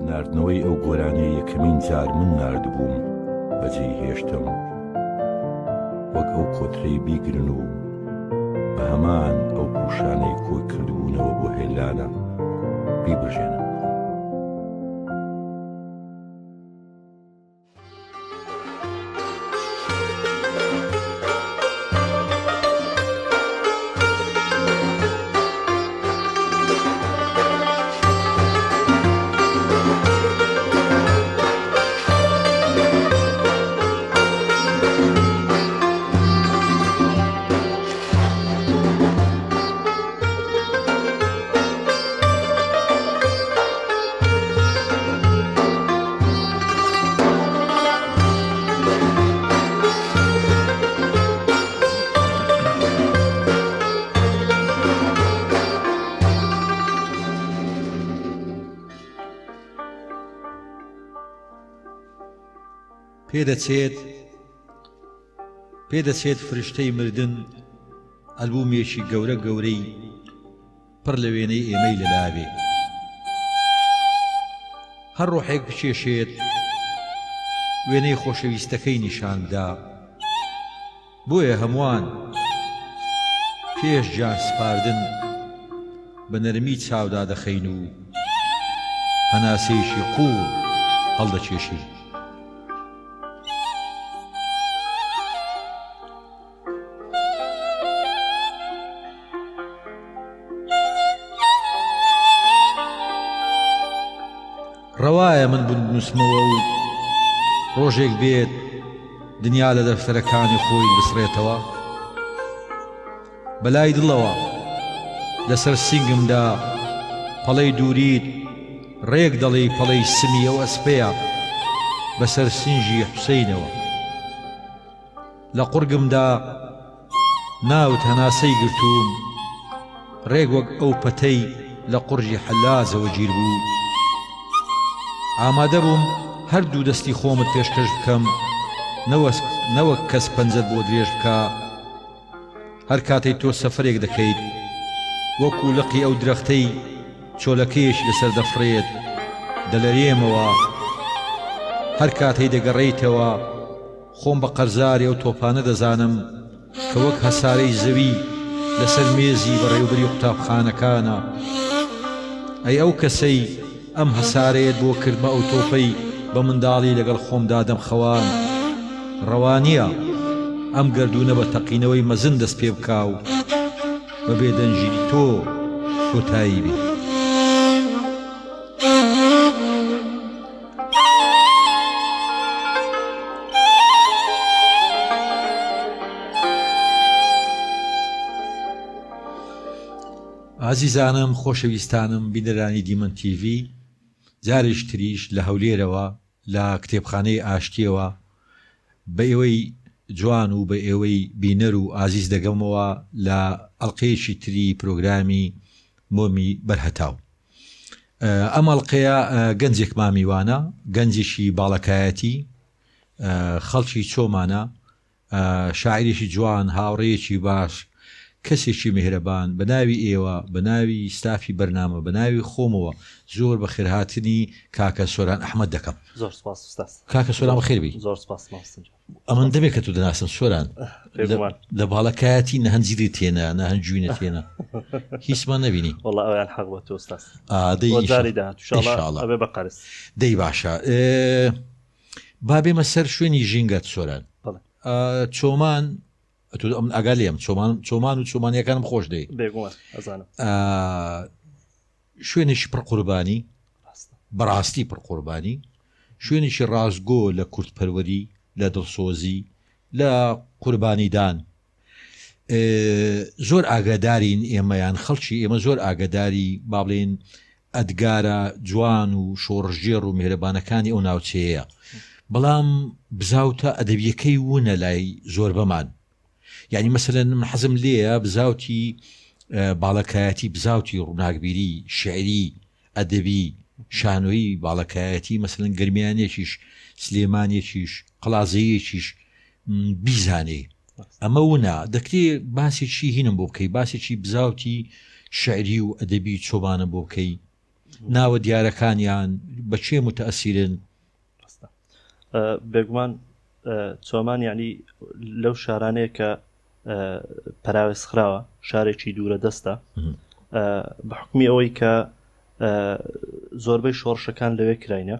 ناردنەوەی ئەو گۆرانیەی یەکەمین جار من ناردبووم بەجێی هێشتم وەک ئەو کۆترەی بیگرن و بە هەمان ئەو پوشانەی کۆی کردبوونەوە بۆ هێلانە بیبرژێنن. پێدەچێت پێدەچێت فریشتەی مردن ئەلبومێکی گەورە گەورەی پڕ لە وێنەی ئێمەی لەلا بێ. هەر ڕۆحێک بکێشێت وێنەی خۆشەویستەکەی نیشان بدا. بۆیە هەمووان پێش گیان سپاردن بە نەرمی چاو دادەخەین و هەناسەیەکی قووڵ هەڵدەکێشین. ڕەوایە من بنووسمەوە و ڕۆژێک بێت دنیا لە دەفتەرەکانی خۆی بسڕێتەوە؟ بەلای دڵەوە لەسەر سینگمدا پەڵەی دووریت ڕێک دەڵێی پەڵەی سمی ئەو ئەسپەیە بەسەر سینگی حوسەینەوە. لە قوڕگمدا ناوت هەناسەی گرتووم، ڕێک وەک ئەو پەتەی لە قوڕگی حەلاجەوە گیر بوو. ئامادە بووم هەردوو دەستی خۆمت پێشکەش بکەم، نەوەک کەس پەنجەت بۆ درێژ بکا. هەر کاتەی تۆ سەفەرێک دەکەیت، وەکوو لقی ئەو درەختەی چۆلەکەیەکی لەسەر دەفڕێت، دەلەرێمەوە. هەر کاتەی دەگەڕێیتەوە، خۆم بە قەرزاری ئەو تۆپانە دەزانم کە وەک هەسارەی زەوی لەسەر مێزی بەڕێوبەری قوتابخانەکانە. ئەی ئەو کەسەی ئەم هەسارەیەت بۆ کردمە ئەو تۆپەی بە منداڵی لەگەڵ خۆمدا دەمخەواند، ڕەوا نییە ئەم گەردوونە بە تەقینەوەی مەزن دەست پێ بکا و بە بێدەنگیی تۆ کۆتایی بێ. ئازیزانم خۆشەویستانم بینەرانی دیمەن تیڤی جارێکی تریش لە هەولێرەوە لە کتێبخانەی ئاشتیەوە بە ئێوەی جوان و بە ئێوەی بینەر و ئازیز دەگەمەوە لە ئەڵقەیەکی تری پرۆگرامی مۆمی بەرهەتاو. ئەم ئەڵقەیە گەنجێکمان میوانە، گەنجێکی باڵەکایەتی، خەڵکی چۆمانە، شاعیرێکی جوان، هاوڕێیەکی باش، کەسێکی میهرەبان، بە ناوی ئێوە، بە ناوی ستافی بەرنامە، بە ناوی خۆمەوە زۆر بەخێرهاتنی کاکە سۆران ئەحمەد دەکەم. زۆر سپاس ئوستاز. کاکە سۆران بەخێر بێی. زۆر سپاس مامۆستا گیان. ئەمن دەمێک کە تۆ دەناسم سۆران لە باڵەکایەتی نە هەنجیری تێنە نە هەنجوینە تێنە هیچمان نەبینی والله ئەویان حەق بە تۆ ئوستاز جاری داهاتوو ئەبێ بە قەرز دەی باشە با بێمە سەر شوێنی ژینگەت سۆران چۆمان ئەم ئاگا لێم چۆمان چۆمان و چۆمانیەکانم خۆش دەی شوێنێکی پڕ قوربانی بەڕاستی پڕ قوربانی شوێنێکی ڕاستگۆ لە کوردپەروەری لە دڵسۆزی لە قوربانیدان زۆر ئاگادارین ئێمە یان خەڵکی ئێمە زۆر ئاگاداری با بڵێین ئەدگارە جوان و شۆڕشگێڕ و میهرەبانەکانی ئەو ناوچەیەیە بەڵام بزاوتە ئەدەبیەکەی ونە لای زۆربەمان یعنی مەسەلەن من حەزم لێیە بزاوتی باڵەکایەتی بزاوتی ڕووناکبیری شعری ئەدەبی شانۆیی باڵەکایەتی مەسەلەن گەرمیانێکیش سلێمانێکیش قەڵازەیەکیش بیزانێ ئەمە ونا دەکرێ باسێکی هینم بۆ بکەی باسێکی بزاوتی شعری و ئەدەبی چۆمانم بۆ بکەی ناوە دیارەکانیان بە کێ متەئەسیرن؟ ڕاستە بێگومان چۆمان یعنی لەو شارانەیە کە پەراوێز خراوە شارێکی دوورە دەستە بە حکمی ئەوەی کە زۆربەی شۆڕشەکان لەوێ کراینە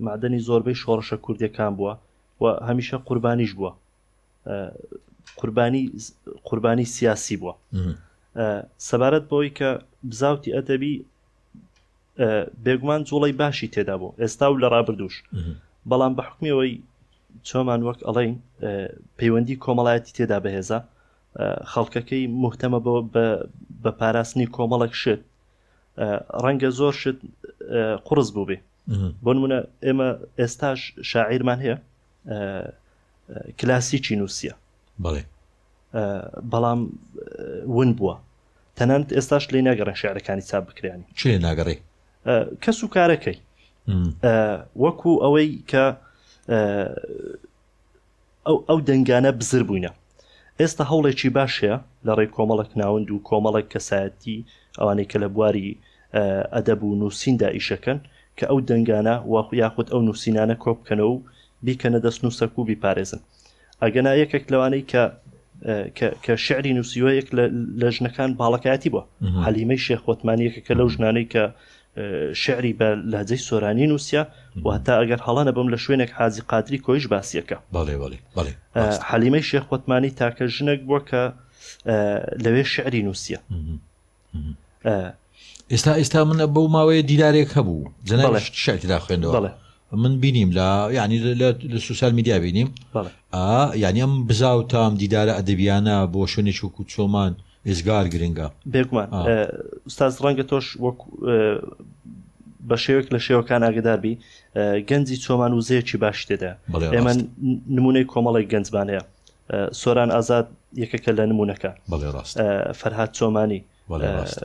معدەنی زۆربەی شۆڕشە کوردیەکان بووە و هەمیشە قوربانیش بووە قوربانی قوربانی سیاسی بووە سەبارەت بەوەی کە بزاوتی ئەدەبی بێگومان جوڵەی باشی تێدا بوو ئێستا و لە ڕابردووش بەڵام بە حکمیەوەی چۆمان وەک ئەڵین پەیوەندی کۆمەڵایەتی تێدا بەهێزە خەڵکەکەی مهتەمە بۆ بە پاراستنی کۆمەڵک شت ڕەنگە زۆر شت قرس بوو بێ بۆ نمونە ئێمە ئێستاش شاعیرمان هەیە کلاسیکی نووسە بەڵێ بەڵام ون بووە تەنانەت ئێستاش لێی ناگەڕێن شعرەکانی چاپ بکرێنی. چ لێ ناگەڕێ؟ کەس و کارەکەی وەکو ئەوەی کە ئەو ئەو دەنگانە بزر بووینە ئێستا هەوڵێکی باش هەیە لە ڕێی کۆمەڵک ناوەند و کۆمەڵک کەسایەتی ئەوانەی کە لە بواری ئەدەب و نووسیندا ئیشەکەن کە ئەو دەنگانە یاخود ئەو نووسینانە کۆبکەنەوە و بیکەنە دەستنووسەک و بیپارێزن ئەگەنا یەکێک لەوانەی کە کە شعری نووسیوە یەک لە ژنەکان باڵەکایەتی بووە حەلیمەی شێخ وەتمانی یەکێکە لەو ژنانەی کە شعری بە لەهجەی سۆرانی نووسە و هەتا ئەگەر هەڵە نەبم لە شوێنێک حاجی قادری کۆیش باسیەکە بەڵێ بەڵێ بەڵێ حەلیمەی شێخ وەتمانی تاکە ژنێک بووە کە لەوێ شعری نووسیە ئێستا ئێستا من بەو ماوەیە دیدارێک هەبوو جەنابیشت شعری تێدا خوێندەوە بەڵێ. من بینیم لە یعنی لە سوسیال میدیا بینیم بەڵێ. ئا یعنی ئەم بزاوتە ئەم دیدارە ئەدەبیانە بۆ شوێنێکی وەکو چۆمان ئێجگار گرنگە بێگومان ئا. ئوستاز ڕەنگە تۆش وەک بە شێوەیەک لە شێوەکان ئاگدار بی گەنجی چۆمان وزەیەکی باشی تێدا بەڵێ ئێمە ڕاستە. نمونەی کۆمەڵێک گەنجمان هەیە سۆران ئازاد یەکێکە لە نمونەکان بەڵێ ڕاستە. فەرهاد چۆمانی بەڵێ ڕاستە.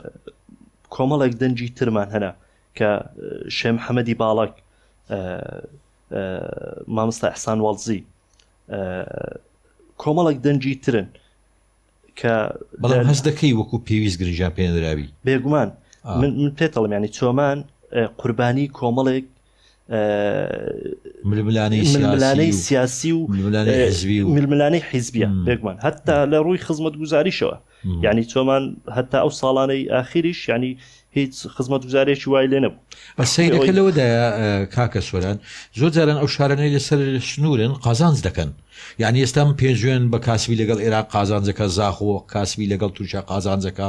کۆمەڵێک دەنگی ترمان هەنە کە شێ محەممەدی باڵک مامۆستا ئەحسان واڵزی کۆمەڵێک دەنگی ترن کە بەڵام هەست دەکەی وەکو پێویست گرنگیان پێنراوی بێگومان من من پێتەڵم ینی چۆمان قوربانی کۆمەڵێک ململانەی سیاسی و ململانەی حیزبیە بێگومان هەتا لە ڕووی خزمەت گوزاریشەوە یعنی چۆمان هەتا ئەو ساڵانەی ئاخیریش یعنی هیچ خزمەت گوزارێکی وای لێ نەبوو بە سەیرەکە لەوەدایە کاکە سۆران زۆر جاران ئەو شارانەی لەسەر سنوورن قازانج دەکەن یعنی ئێستا من پێنجوێن بە کاسبی لەگەڵ ئێراق قازانجەکە زاخۆ کاسبی لەگەڵ تورکیا قازانجەکە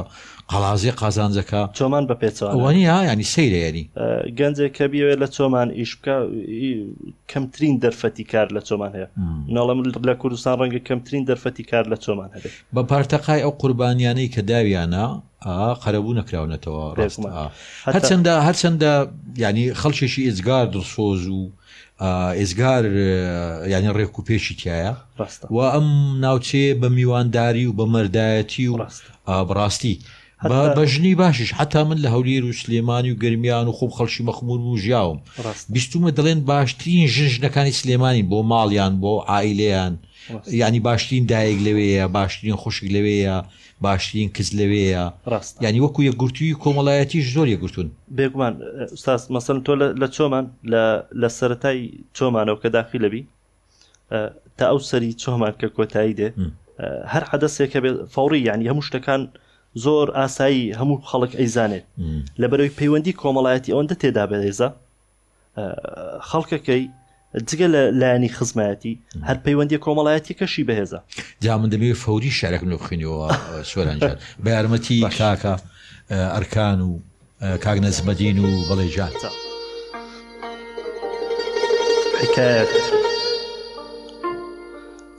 قەڵازێ قازانجەکە چۆمان بە پێچەوانە وانە ینی سەیرە ینی گەنجێک کە بیەوێت لە چۆمان ئیش بکە کەمترین دەرفەتی کار لە چۆمان هەیە ناڵم لە کوردستان ڕەنگە کەمترین دەرفەتی کار لە چۆمان هەبێت بە پارتەقای ئەو قوربانیانەی کە داویانە قەرەبوو نەکراونەتەوە ڕاست هەرچەندە هەرچەندە ینی خەڵکێکی ئێجگار دڵسۆز و ئێجگار ینی ڕێک و پێشی تایە و ئەم ناوچەیە بە میوانداری و بە مەردایەتی و بەڕاستی بە ژنی باشیش حتا من لە هەولێر و سلێمانی و گەرمیان و خۆم خەڵکی مەخمور و ژیاوم بیستومە دەڵێن باشترین ژن ژنەکانی سلێمانی بۆ ماڵیان بۆ عیلەیان ینی باشترین دایک لەوەیە باشترین خوشک لەوەیە باشترین کچ لەوێیە ڕاستە. یانی وەکو یەکگرتوویی کۆمەڵایەتیش زۆر یەکگرتوون. بێگومان ئوستاز مەسەلەن تۆ لە چۆمان لە لە سەرەتای چۆمانەوە کە داخیلە بی تا ئەو سەری چۆمان کە کۆتایی دێ هەر حەدەسێک هەبێ فەوڕی یعنی هەموو شتەکان زۆر ئاسایی هەموو خەڵک ئەیزانێت لەبەرەوەی پەیوەندی کۆمەڵایەتی ئەوەندە تێدا بەهێزە خەڵکەکەی جگە لە لایەنی خزمایەتی هەر پەیوەندیە کۆمەڵایەتیەکەشی بەهێزە. جا من دەمەوێت فەوری شعرێکم لۆ بخوێنیەوە سۆران جان بە یارمەتی کاکە ئەرکان و کاک نەجمەدین و بەڵێ جان. حکایەت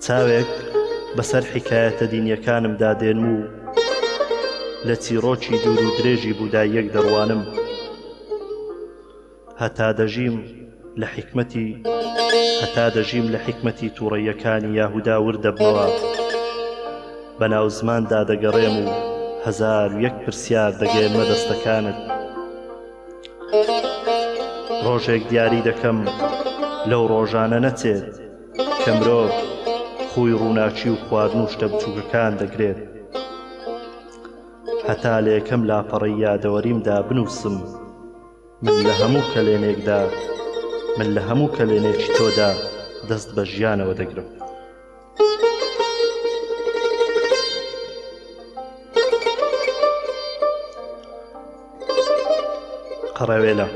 چاوێک بەسەر حیکایەتە دینیەکانمدا دێنم و لە چیڕۆکی دوور و درێژی بوداییەک دەڕوانم. هەتا دەژیم لە حیکمەتی هەتا دەژیم لە حیکمەتی تووڕەییەکانی یاهودا ورد دەبمەوە. بەناو زماندا دەگەڕێم و 1001 پرسیار دەگەیەنمە دەستەکانت. ڕۆژێک دیاری دەکەم لەو ڕۆژانە نەچێت کە مرۆڤ خووی ڕووناکی و خواردن و شتە بچووکەکان دەگرێت. هەتا لە یەکەم لاپەڕەی یادەوەریمدا بنووسم. من لە هەموو کەلێنێکدا، من لە هەموو کەلێنێکی تۆدا دەست بە ژیانەوە دەگرم. قەڕەوێلە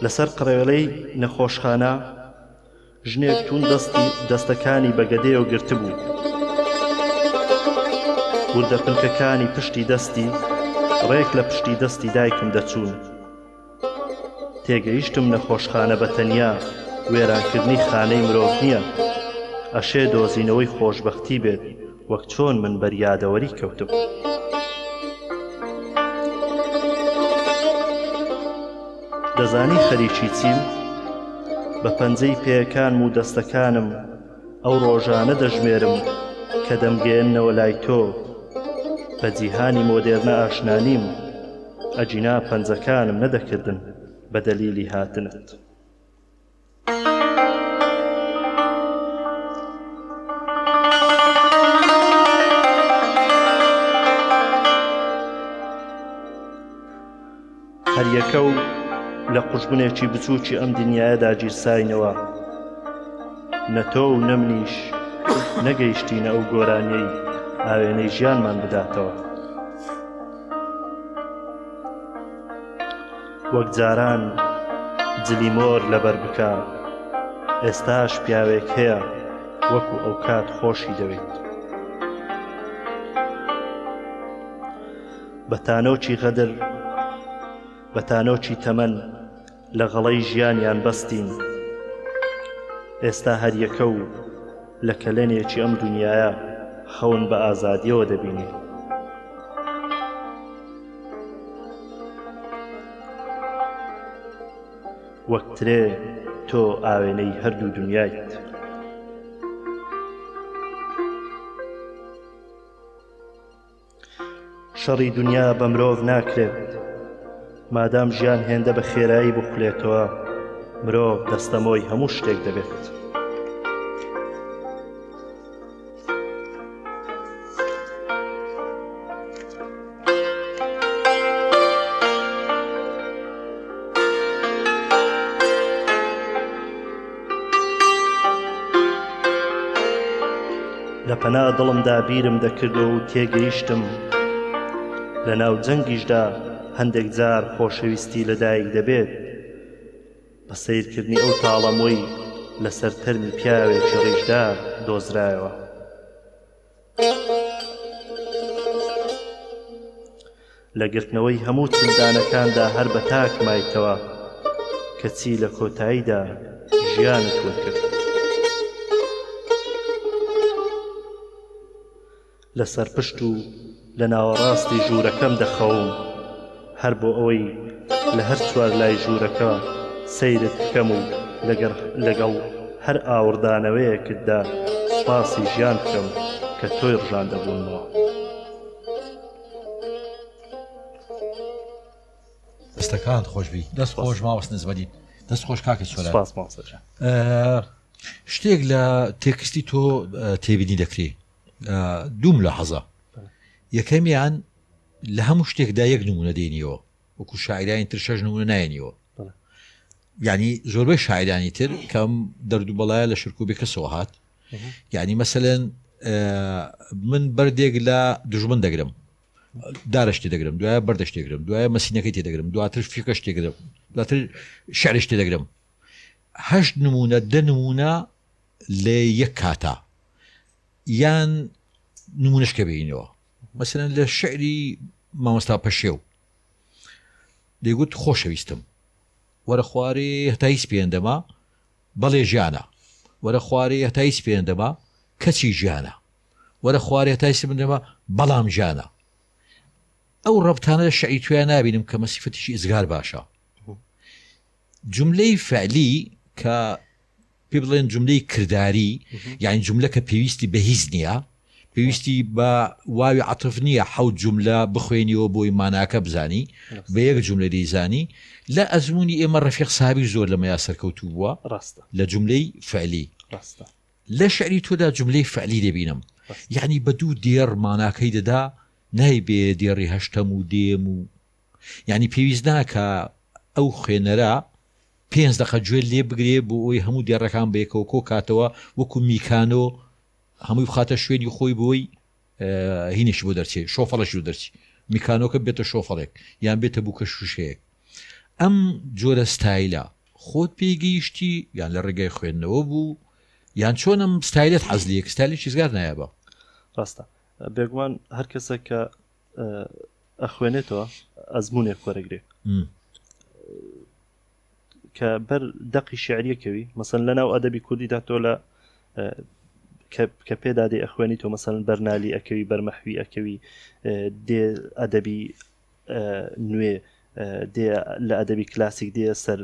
لەسەر قەڕەوێلەی نەخۆشخانە ژنێک توند دەستی دەستەکانی بە گەدەیەوە گرتبوو. وردە پنکەکانی پشتی دەستی ڕێک لە پشتی دەستی دایکم دەچوون. تێگەیشتم نەخۆشخانە بە تەنیا وێرانکردنی خانەی مرۆڤ نییە، ئەشێ دۆزینەوەی خۆشبەختی بێت وەک چۆن من بەر یادەوەری کەوتم. دەزانی خەریکی چیم؟ بە پەنجەی پێیەکانم و دەستەکانم ئەو ڕۆژانە دەژمێرم کە دەمگەیەننەوە لای تۆ. بە جیهانی مۆدێرنە ئاشنا نیم، ئەگینا پەنجەکانم نەدەکردن بە دەلیلی هاتنت. هەریەکە و لە قوژبنێکی بچووکی ئەم دنیایەدا گیرساینەوە. نە تۆ و نە منیش نەگەیشتینە ئەو گۆرانیەی ئاوێنەی ژیانمان بداتەوە. وەک جاران جلی مۆر لەبەر بکە، ئێستاش پیاوێک هەیە وەکو ئەوکات خۆشی دەوێیت. بە تانۆکی غەدر، بە تانۆکی تەمەن لە غەڵەی ژیانیان بەستین. ئێستا هەریەکە و لە کەلێنێکی ئەم دونیایە خەون بە ئازادییەوە دەبینین. وەک ترێ تۆ ئاوێنەی هەردوو دونیایت. شەڕی دونیا بە مرۆڤ ناکرێت. مادام ژیان هێندە بە خێرایی بخولێتەوە، مرۆڤ دەستەمۆی هەموو شتێک دەبێت. لە پەنا دڵمدا بیرم دەکردەوە و تێگەیشتم لە ناو جەنگیشدا هەندێک جار خۆشەویستی لەدایک دەبێت بە سەیرکردنی ئەو تاڵەمۆی لەسەر تەرمی پیاوێکی ڕیشدار دۆزرایەوە. لە گرتنەوەی هەموو چلدانەکاندا هەر بە تاک مایتەوە، کەچی لە کۆتاییدا ژیانت ون کرد. لەسەر پشت و لە ناوەڕاستی ژوورەکەم دەخەوم، هەر بۆ ئەوەی لە هەر چوار لای ژوورەکە سەیرت بکەم و لەگەڵ هەر ئاوڕدانەوەیەکتدا سوپاسی ژیان بکەم کە تۆی ڕژاندە بوونمەوە. دەستەکانت خۆشبی دەست خۆش ماوەست نزمەدین دەست خۆش کاکە سۆران سپاس مامۆستا جان. شتێک لە تێکستی تۆ تێبینی دەکرێ دوو ملاحەزە یەکەمیان لە هەموو شتێکدا یەک نمونە دێنیەوە وەکو شاعرانی تر شەش نمونە نایەنیەوە یعنی زۆربەی شاعرانی تر کەم دەرد و بەڵایە لە شرک و بێکەسەوە هات یعنی مەسەلەن من بەردێک لە دژمن دەگرم دارش تێدەگرم دوایە بەردەش تێگرم دوایە مەسینەکەی تێدەگرم دواتر فیکەش تێگرم دواتر شعرش تێدەگرم هەشت نمونە دە نمونە لە یەک کاتا یان نمونەش کە بینەوە مەسەلەن لە شعری مامۆستا پەشێو دەیگوت خۆشەویستم وەرە خوارێ هەتا هیچ پێندەما بەڵێ ژیانە وەرە خوارێ هەتا هیچ پێندەما کەچی ژیانە وەرە خوارێ هەتا هیچ پێندەما بەڵام ژیانە ئەو ڕەبتانە لە شعری تویا نابینم کە مەسیفەتیشی ئزگار باشە جملەی فعلی کە پێ بڵێن جملەی کرداری یعنی جملە کە پێویستی بە هیچ نییە پێویستی بە واوی عەتف نییە حەوت جملە بخوێنیەوە بۆی ماناکە بزانی بە یەک جملە دەیزانی لە ئەزمموی ئێمە ڕەفیق سابی زۆر لەمەیا سەرکەوتوو بووە ڕاستە لە جملەی فعلی ڕاستە لە شعری تۆدا جملەی فعلی دەبینم یعنی بە دوو دێڕ ماناکەی دەدا نایبێ دێڕی هەشتەم و دێم و. یعنی پێویست ناکە ئەو خوێنەرە پێنج دەقە گوێ لێ بگرێ بۆ ئەوی هەموو دێڕەکان بەیەکەوە کۆ کاتەوە وەکو میکانۆ هەمووی بخاتە شوێنی خۆی بۆی هینێکی بۆ دەرچێ شۆفەڵێکی بۆ دەرچی میکانۆکە بێتە شۆفەڵێک یان بێتە بووکە شوشەیەک ئەم جۆرە ستایلە خۆت پێی گەیشتی یان لە ڕێگای خوێندنەوە بوو یان چۆن ئەم ستایلت حەز لێ ستایلێکی زگار نایابە ڕاستە بێگومان هەر کەسێک کە ئەخوێنێتەوە ئەزمونێک وەرەگرێ کە بەر دەقی شعریە کەوی مەسەن لە ناو ئەدەبی کوردیدا تۆ لە کە پێدا دێ ئەخوێنی تۆ مەسەن بەرنالی ئەکەوی بەرمەحوی ئەکەوی دێ ئەدەبی نوێ دێ لە ئەدەبی کلاسیک دێ سەر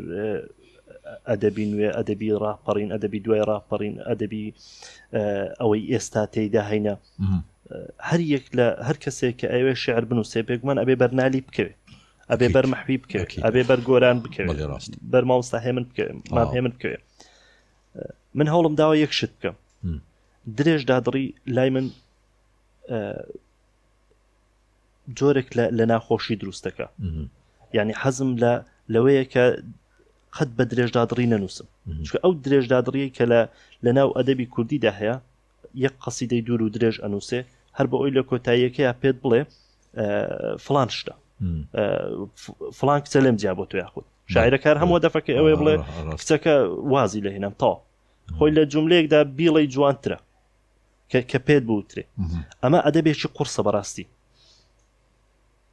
ئەدەبی نوێ ئەدەبی ڕاپەڕین ئەدەبی دوای ڕاپەڕین ئەدەبی ئەوەی ئێستا تێیدا هەینە هەر یەک لە هەر کەسێک کە ئەوێ شعر بنووسێ بێگومان ئەبێ بەرنالی بکەوێت ئەبێ بەر مەحوی بکەوێت ئەبێ بەر گۆران بکەوێت بەر مامۆستا هێمن بکەوێت مام هێمن بکەوێت من هەوڵم داوە یەک شت بکەم درێژ دادڕی لای من جۆرێک لە ناخۆشی دروستەکە یعنی حەزم لە لەوەیە کە قەت بە درێژدادڕی نەنووسم چکە ئەو درێژدادڕیە کە لە لە ناو ئەدەبی کوردیدا هەیە یەک قەسیدەی دوور و درێژ ئەنووسێ هەر بۆ ئەوی لە کۆتاییەکەیا پێت بڵێ فلان شتە فلان کچە لێم جیا بۆ تۆ یاخود شاعرەکار هەموو دەفەکە ئەوەی بڵێ کچەکە وازی لە هێنام تاو خۆی لە جملەیەکدا بیڵی جوانترە کە پێت بوترێ ئەمە ئەدەبێکی قورسە بەڕاستی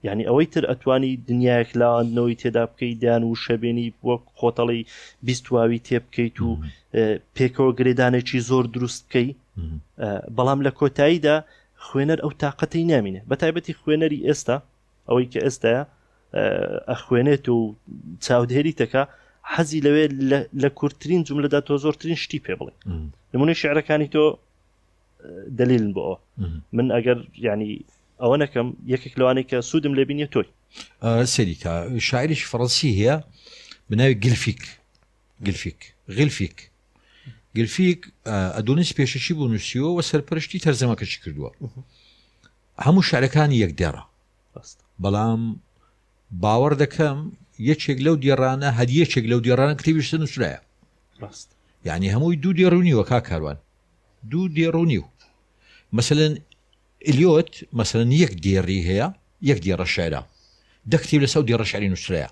یانی ئەوەی تر ئەتوانی دنیایەک لاواندنەوەی تێدا بکەی دەیان وشە بێنی وەک خۆتەڵی بیستواوی تێ بکەیت و پێکەوە گرێدانێکی زۆر دروست بکەی بەڵام لە کۆتاییدا خوێنەر ئەو تااقەتی نامینێ بە تایبەتی خوێنەری ئێستا ئەوەی کە ئێستاە ئەخوێنێت و چاودێری تەکە حەزی لەوێ لە کورتترین جملەدا تۆ زۆرترین شتی پێ بڵێ نمونەی شعرەکانی تۆ دلیلن بۆ ئەوە من ئەگەر ینی ئەوە نەکەم یەکێک لەوانەی کە سوودم لێ بینیە تۆی. سەیری کە شاعیرێکی فەڕەنسی هەیە بە ناوی گلفیک گلفیک غلفیک گلفیک ئەدۆنیس پێشەکی بۆ نووسیوە و سەرپەرشتی تەرجەمەکەشی کردووە هەموو شعرەکانی یەک دێڕە بەڵام باوەڕ دەکەم یەکێک لەو دێڕانە هەر یەکێک لەو دێڕانە کتێبیش نووسرایە ڕاست یعنی هەمووی دوو دێڕ و نیوە کا کاروان دوو دێڕ و نیو مەسەلەن ئلیۆت مەسەلەن یەک دێڕی هەیە یەک دێڕە شعرە دە کتێب لەسەر ئەو دێڕە شعری نووسرایە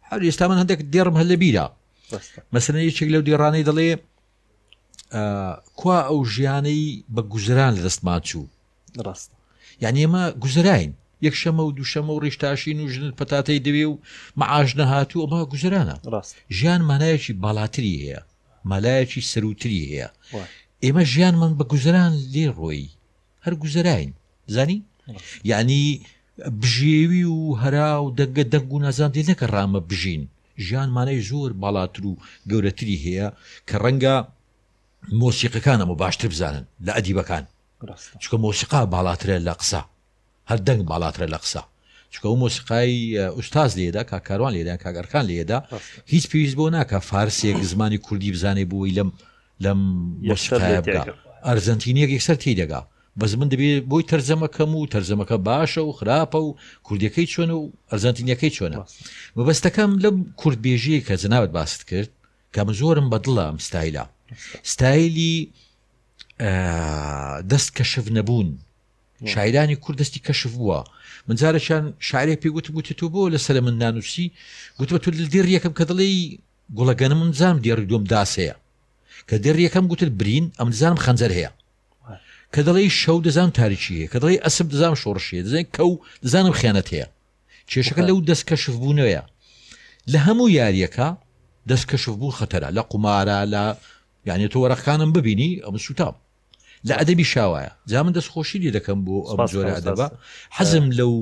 هەر ئێستا من هەندێک دێڕم هەر لە بیرە مەسەلەن یەکێک لەو دێڕانەی دەڵێ کوا ئەو ژیانەی بە گوزران لە دەستمان چوو ڕاست یعنی ئێمە گوزراین یەک شەمە و دووشەمە و ڕیشتاشین و ژنت پەتاتەی دەوێ و معاش نەهاتوو ئەمە گوزرانە ڕاست ژیان مانایەکی باڵاتری هەیە مالایەکی سەرووتری هەیە ئێمە ژیانمان بە گوزەران لێ ڕۆی هەر گوزەراین زانی یعنی بژێوی و هەرا و دەنگە دەنگ و نازان دێ نەکە ڕامە بژین ژیان مانای زۆر باڵاتر و گەورەتری هەیە کە ڕەنگە مۆسیقەکان ئەمە باشتر بزانن لە ئەدیبەکان چکە مۆسیقا باڵاترە لە قسە هەر دەنگ باڵاترە لە قسە چونکە ئەو مۆسیقای ئوستاز لێدا کاک کاروان لێدا کاک ئەرکان لێدا هیچ پێویست بۆ ناکە فارسێک زمانی کوردی بزانێ بۆی لەم لەم مۆسیقایە بگا ئەرجەنتینیەک یەکسەر تی دەگا بەس من دەبێ بۆی تەرجەمەکەم و تەرجەمەکە باشە و خراپە و کوردیەکەی چۆنە و ئەرجەنتینیەکەی چۆنە مەبەستەکەم لەم کوردبێژیە کە جەنابت باست کرد کە من زۆرم بەدڵە ئەم ستایلە ستایلی دەست کەشف نەبوون شاعیرانی کورد دەستی کەشف بووە من جارێکیان شاعرێک پێی گوتم گوتی تۆ بۆ لەسەر من نانووسی گوتمە تۆ لە دێڕ یەکەم کە دەڵێی گوڵەگەنم من زانم دێڕی دووەم داس هەیە کە دێڕ یەکەم گوتت برین ئەم دەزانم خەنجەر هەیە کە دەڵێی شەو دەزانم تاریکی هەیە کە دەڵێی ئەسپ دەزانم شۆڕش هەیە دەزانین کەو دەزانم خیانەت هەیە کێشەکە لەو دەست کەشف بوونەوەیە لە هەموو یاریەکە دەست کەشف بوون خەتەرە لە قومارە لە یعنی تۆ وەرەقەکانم ببینی ئەم سوتام لە ئەدەبی شاوایە جا من دەست خۆشی لێ دەکەم بۆ ئەم جۆرە ئەدەبە حەزم لەو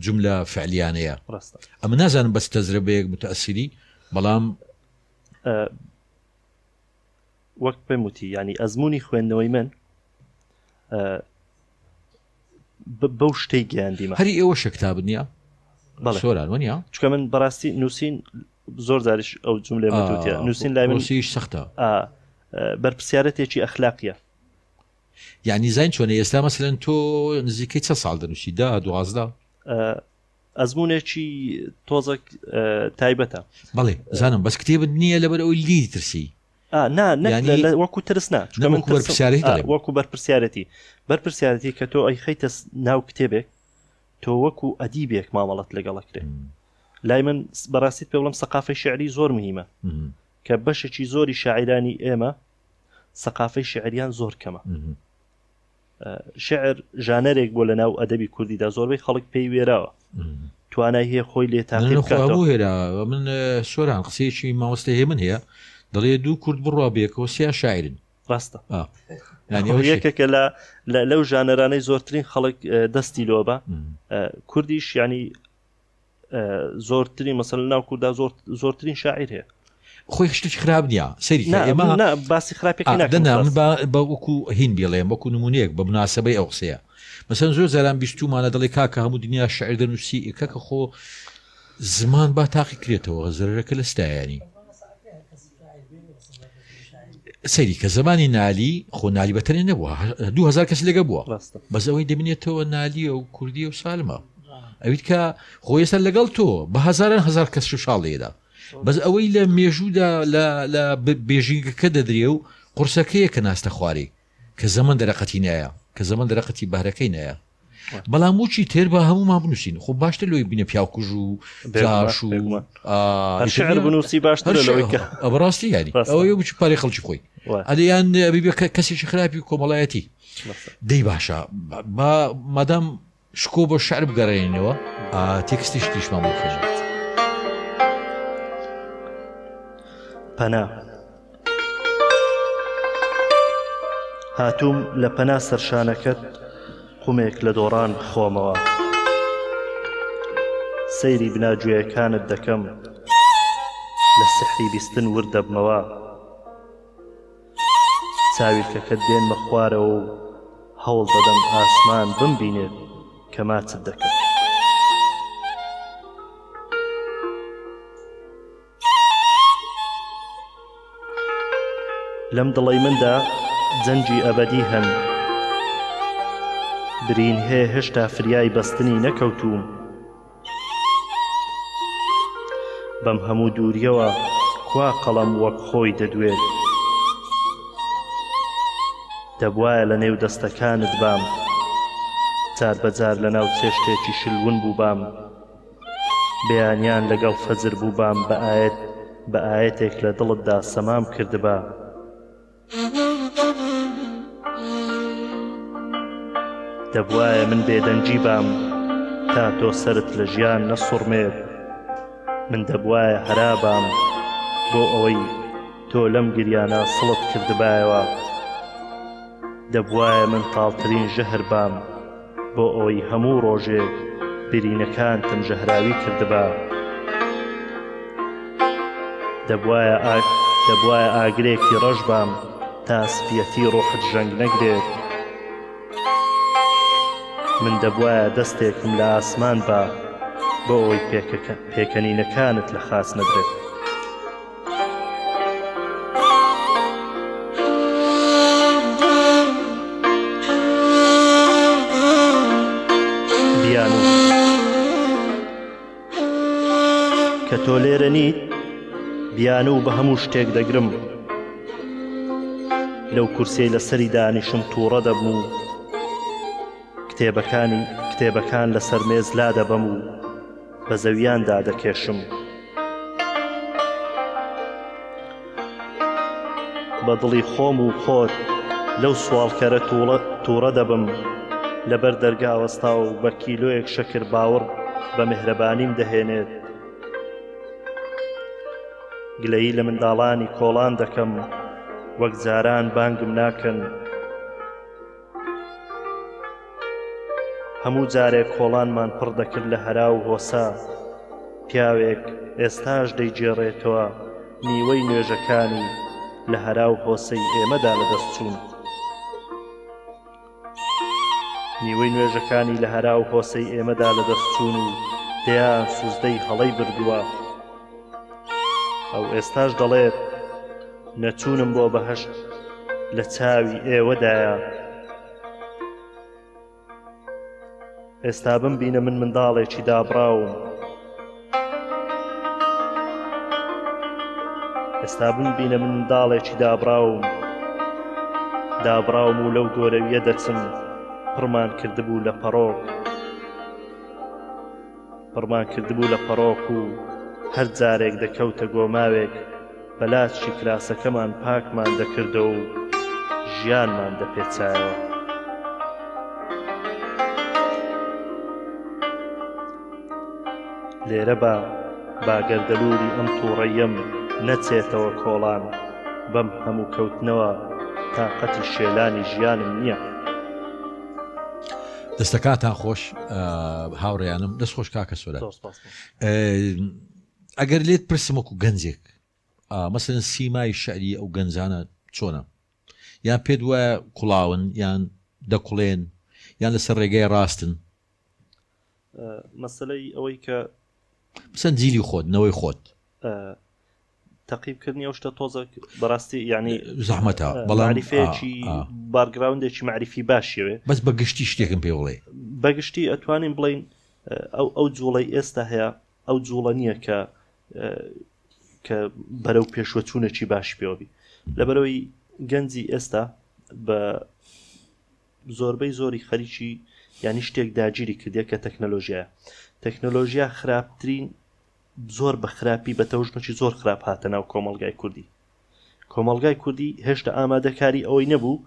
جملە فعلیانەیە ئەمە نازانم بەس تەجربەیەک متەسیری بەڵام وەک پێم وتی ینی ئەزمموی خوێندنەوەی من بەو شتەی گەیاندیمە هەری ئێوە شکتاب نییە سۆران وەنیە چکە من بەڕاستی نووسین زۆر جاریش ئەو جملەیە متوتیە نووسین لای من سەختە بەرپسیارەتێکی ئەخلاقیە. یعنی زین چۆنە ئێستا مەسەلەن تۆ نزیکەی چە ساڵ دەنووسی دە دوازدە؟ ئەزمونێکی تۆزەک تایبەتە. بەڵێ زانم بەس کتێبت نییە لەبەر ئەوەی لێی ترسی. نا وەکو ترس نا چونکە من بەرپرسیارێتی دەڵێم. وەکو بەرپرسیارەتی بەرپرسیارەتی کە تۆ ئەیخەیتە ناو کتێبێک تۆ وەکو ئەدیبێک مامەڵەت لەگەڵ ئەکرێ. لای من بەڕاستیت پێ بڵێم سەقافەی شعری زۆر مهمە کە بەشێکی زۆری شاعیرانی ئێمە سەقافەی شعریان زۆر کەمە. شعر ژانەرێک بۆ لە ناو ئەدەبی کوردیدا زۆربەی خەڵک پێی وێراوە توانای هەیە خۆی لێ تاقی بکاتەوە. هێرا من سۆران قسەیەکی مامۆستا هێمن هەیە دەڵێ دوو کورد بڕوا بێکەوە سیا شاعرن ڕاستە یەکێکە لە لەو ژانەرانەی زۆرترین خەڵک دەستی لۆبە کوردیش ینی زۆرترین مەسەل ناو کووردا زۆر زۆرترین شاعیر هەیە خۆی شتێکی خراپ نییە سەری ئێمە باسی خراپێک دەنا من بە وەکو هین بڵێم وەکو نمونەیەک بە مناسبەی ئەو قسەیە مەسەن زۆر جاران بیستومانە دەڵێ کاکە هەموو دنیا شعر دەنووسی کاکە خۆ زمان با تاقی کرێتەوە زەرەکە لە ستایانی سەیری کە زمانی نالی خۆ نالی بەتەنێ نەبووە 2000 کەس لەگە بووە بەس ئەوەی دەبینێتەوە نالیە و کوردیە و سالمە ئەویت کە خۆ ئێستا لەگەڵ تۆ بە هەزاران هەزار کەس شاڵ لێدا بەس ئەوەی لە مێژوودا لە بێژینگەکە دەدرێ و قورسەکەیە کە ناستە خوارێ کە زەمەن دەرەقەتی نایە کە زەمەن دەرەقەتی بەهرەکەی نایە بەڵام وچی تێر بە هەمومان بنووسین خۆ باشتر لۆی بینە پیاوکوژ و جاش و شعر بنووسی باشتر لەوەی کە بەڕاستی یاری ئەوەی بچ پارەی خەڵکی خۆی ئەدەیان کەسێکی خراپی کۆمەڵایەتی دەی باشە با مادام شکۆ بۆ شعر بگەڕێنەوە تێکستی شتیشمان بۆ خوێنێت. پەنا هاتووم لە پەنا سەرشانەکەت قومێک لە دۆڕان بخۆمەوە سەیری بناگوێیەکانت دەکەم لە سحری بیستن ورد دەبمەوە چاویلکەکەت دێنمە خوارەوە و هەوڵ دەدەم ئاسمان بمبینێت کە ماچت دەکەم. لەم دڵەی مندا جەنگی ئەبەدی هەن. برین هەیە هێشتا فریای بەستنی نەکەوتووم. بەم هەموو دووریەوە کوا قەڵەم وەک خۆی دەدوێت؟ دەبوایە لە نێو دەستەکانت بام، جار بە جار لە ناو چێشتێکی شل ون بووبام، بەیانیان لەگەڵ فەجر بووبام بە ئایەت بە ئایەتێک لە دڵتدا سەمام کردبا. دەبوایە من بێدەنگی بام تا تۆ سەرت لە ژیان نەسوڕمێت من دەبوایە هەرا بام بۆ ئەوەی تۆ لەم گریانە سڵت کردبایەوە دەبوایە من تاڵترین ژەهر بام بۆ ئەوەی هەموو ڕۆژێک برینەکانتم ژەهراوی کردبا. دەبوایە دەبوایە ئاگرێکی ڕەش بام تا سپیەتی ڕۆحت ژەنگ نەگرێت. من دەبوایە دەستێکم لە ئاسمان با بۆ ئەوەی پێکەنینەکانت لە خاچ نەدرێت. بیانوو کە تۆ لێرە نیت بیانوو بە هەموو شتێک دەگرم لەو کورسیەی لەسەری دانیشم تووڕە دەبم و کتێبەکانی کتێبەکان لەسەر مێز لادەبەم و بە زەویاندا دەکێشم. بە دڵی خۆم و خۆت لەو سواڵکەرە تووڕە دەبم لەبەر دەرگا وەستا و بە کیلۆیەک شەکر باوەڕ بە میهرەبانیم دەهێنێت. گلەیی لە منداڵانی کۆڵان دەکەم وەک جاران بانگم ناکەن. هەموو جارێک کۆڵانمان پڕ دەکرد لە هەرا و هۆسە، پیاوێک ئێستاش دەیگێڕێتەوە نیوەی نوێژەکانی لە هەرا و هۆسەی ئێمەدا لەدەست چوون. نیوەی نوێژەکانی لە هەرا و هۆسەی ئێمەدا لەدەست چوون و دەیان سوزدەی هەڵەی بردووە. ئەو ئێستاش دەڵێت نەچوونم بۆ بەهەشت لە چاوی ئێوەدایە. ئێستا بمبینە من منداڵێکی دابڕاوم. ئێستا بمبینە من منداڵێکی دابڕاوم. دابڕاوم و لەو گۆرەویە دەچم پڕمان کردبوو لە پەڕۆک. پڕمان کردبوو لە پەڕۆک و هەر جارێک دەکەوتە گۆماوێک بە لاچکی کراسەکەمان پاکمان دەکردەوە و ژیانمان دەپێچایەوە. لێرە با با گەردەلوولی ئەم تووڕەیەم نەچێتەوە کۆڵان، بەم هەموو کەوتنەوە تاقەتی شێلانی ژیانم نییە. دەستەکانتان خۆش هاوڕێیانم دەست خۆش کاکە سۆران ئەگەر لێت پرسم وەکو گەنجێک مەسەن سیمای شعری ئەو گەنجانە چۆنە یان پێت وایە کوڵاون یان دەکوڵێن یان لەسەر ڕێگای ڕاستن مەسلەی ئەوەی کە بسەن جیلی خۆت نەوەی خۆت تەقیب کردنی ئەو شتە تۆزەک بەڕاستی یعنی زەحمەتە بەڵام معریفەیەکی بارگراوندێکی معریفی باشیەوێ بەس بە گشتی شتێکم پێ بڵێ بەگشتی ئەتوانین بڵین ئەو ئەو جوڵەی ئێستا هەیە ئەو جوڵە نییە کە کە بەرەو پێشوەچوونێکی باشی پێوەبی لەبەرەوەی گەنجی ئێستا بە زۆربەی زۆری خەریکی یانی شتێک داگیری کردیە کە تەکنەلۆژیایە تەکنەلۆژیا خراپترین زۆر بە خراپی بە تەوژمەکی زۆر خراپ هاتە ناو کۆمەڵگای کوردی کۆمەڵگای کوردی هێشتا ئامادەکاری ئەوەی نەبوو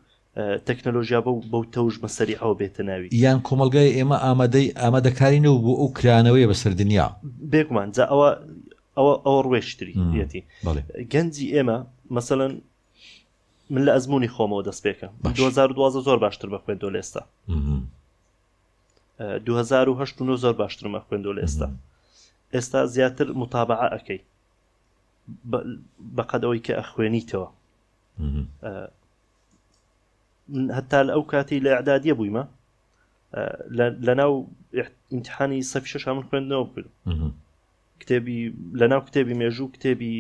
تەکنەلۆژیا بەو بەو تەوژمە سەریعەوە بێتە ناوی. یان کۆمەڵگای ئێمە ئامادەی ئامادەکاری نەبوو بۆ ئەو کرانەوەیە بەسەر دنیا. بێگومان جا ئەوە ئەوە ئەوە ڕوێشتری یەتی گەنجی ئێمە مەسەلەن من لە ئەزمموی خۆمەوە دەست پێکەم 2012 زۆر باشتر بە خوێندۆ لە ئێستا 2009 زۆر باشترمە خوێندۆ لە ئێستا ئێستا زیاتر متابعە ئەەکەی بەقەد ئەوەی کە ئەخوێنیتەوە هەتا لە ئەو کاتی لە ئەعدادیە بوویمە لە ناو ئیمتحانی سەفی شەشا من خوێندنەوە بکردم کتێبی لەناو کتێبی مێژوو کتێبی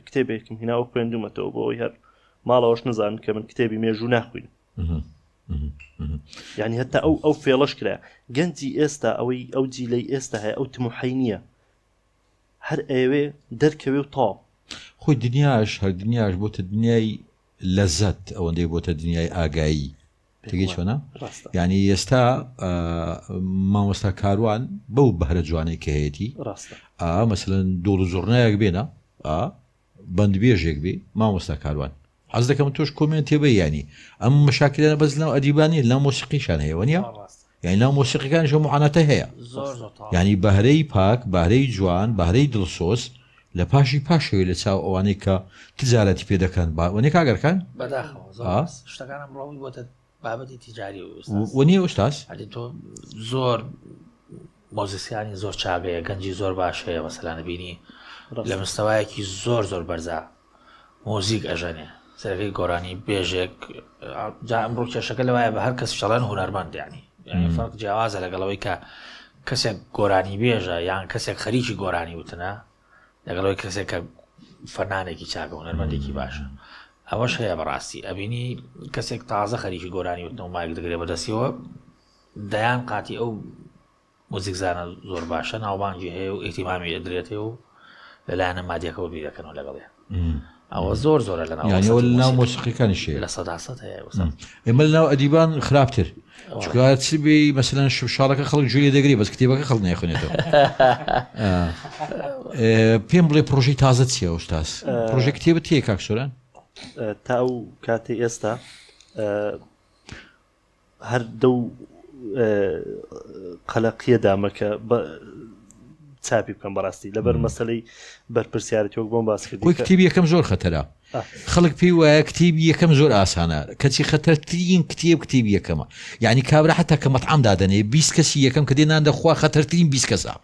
کتێبێکم هیناوە خوێندومەتەوە بۆ ئەوەی هەر ماڵەوەش نزان کە من کتێبی مێژوو ناخوین یعنی هەتا ئەو ئەو فێڵەش کرا گەنجی ئێستا ئەوەی ئەو جیلەی ئێستا هەیە ئەو تموحی نییە هەر ئەوێ دەرکەوێ و تاو خۆی دنیاش هەر دنیاش بۆتە دنیای لەزەت ئەوەندەی بۆتە دنیای ئاگایی تێگەی چۆنە یعنی ئێستا مامۆستا کاروان بەو بەهرە جوانەی کە هەیەی مەسەن دۆڵ و زۆرنایەک بێنە بەندبێژێک بێ مامۆستا کاروان حەز دەکەم تۆش کۆمێنتێ بە ینی ئەم مەشاکلانە بەس لەناو ئەدیبانی لە مۆسیقیشان هەیە وە نیە یعنی ناو مۆسیقەکانیش ئەو معاناتە هەیە یعنی بەهرەی پاک بەهرەی جوان بەهرەی دڵسۆز لە پاشی پاشەوەی لە چاو ئەوانەی کە تجارەتی پێ دەکەن با وەنیە کاک ئەرکان؟ بەداخەوە زۆر ئا؟ ڕاست شتەکان ئەمڕۆ هەمووی بۆتە بابەتی تیجاری و ئوستاز وەنیە ئوستاز؟ ئەدی تۆ زۆر مۆزیسیانی زۆر چاک هەیە گەنجی زۆر باش هەیە مەسەلەن بینی لە مستەوایەکی زۆر زۆر بەرزا مۆزیک ئەژەنێ سەرەکەی گۆرانی بێژێک جا ئەمڕۆ کێشەکە لەوایە بە هەر کەس شەڵێن هونەرمەند یعنی یعنی فەرق جیاوازە لەگەڵەوەی کە کەسێک گۆرانی بێژە یان کەسێک خەریکی گۆرانی وتنە لەگەڵەوەی کەسێک کە فەنانێکی چاکە هونەرمەندێکی باشە ئەوەش هەیە بەڕاستی ئەبینی کەسێک تازە خەریکی گۆرانی وتنەوە مایک دەگرێ بەدەستیەوە دەیان قاتی ئەو موزیکزانە زۆر باشە ناوبانگی هەیە و ئیهتیمامی ئەدرێتێ و لە لایەنە مادیەکەوە بیر دەکەنەوە لەگەڵیان ئەوە زۆر زۆرە لە ناو یانی ئەوە لە ناو موسیقی مۆسیقیەکانیش هەیە لە سەدا سەد هەیە وەسەر ئێمە لە ناو ئەدیبان خراپتر چونکە چ بێ مەسەلەن شمشاڵەکە خەڵک گوێ لێ دەگرێ بەس کتێبەکە خەڵک نایخوێنێتەوە ئێ، پێم بڵێ پرۆژەی تازە چییە ئوستاز پرۆژەی کتێبت هەیە کاک سۆران تا ئەو کاتەی ئێستا هەر دەو قەلەقیە دامە کە چاپی بکەم بەڕاستی لەبەر مەسلەی بەرپرسیارەتی وەک بۆم باس کرد کتێبی یەکەم زۆر خەتەرە خەڵک پێی وایە کتێبی یەکەم زۆر ئاسانە کەچی خەتەرترین کتێب کتێبی یەکەمە یعنی کابرا حتا کە مەطعام دادەنێ 20 کەسی یەکەم کە دێ نان دەخوا خەتەرترین 20 کەسە